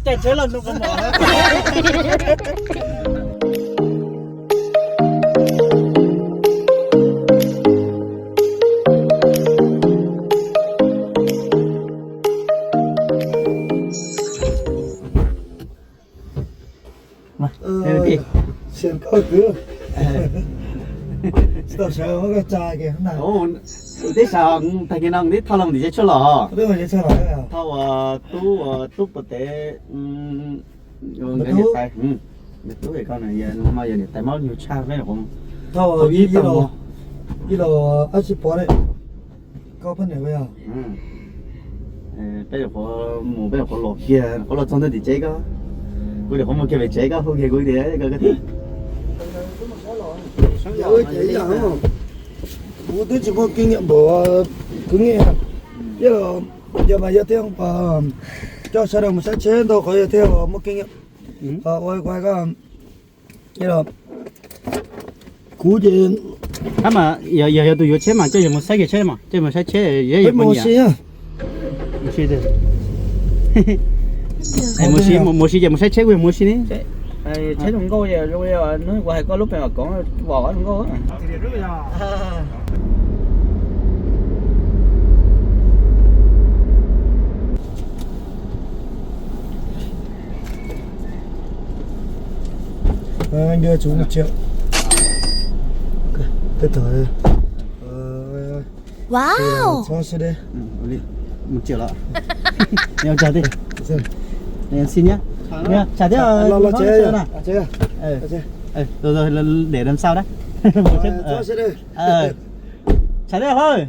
Caij tsheb los nug kaus mom. Xiam koj kwv. Tsis tau sawv ua koj tsa kiag na. Twb sawv tag kis no twb thauj los tim tsev tshuaj los. Thauj uas tub, uas tub puas tev, nkawd niam tais, tub ko no yog niam tais maub nyuag tshaj peb nyuam qhuav, thauj ib los ab tsi pov li. Koj poj niam yog peb nyuam qhuav mus, peb nyuam qhuav los kiag, qhuav los txog ntua tim tsev koj, kuv nyuam qhuav mus kiag pem tsev koj hu kiag kuv tias koj, kuv twb tsis muaj kinh nghiệm npaum kwv nyiam, yog mas yog thiab coj sawv daws mus saib tsheb ntau qhov yog thiaj muaj kinh nghiệm. Ua kuv hais koj, kuv ces, ab mas yog, yog tus yuav tsheb mas coj yog mus saib kiag tsheb mas, coj mus saib tsheb, peb mus ua si, mus si ces mus saib tsheb, kuv yog mus ua si ne. Tsheb zoo nkauj, hnub kuv hais koj lub pem vam koov, vom zoo nkauj. Nkawd tsum mus tsev. Peb tau, txhob sib deb. Mus tsev los. Tsa thiab, los los tsev. Để đằng sau đấy. Tsa thiab hov.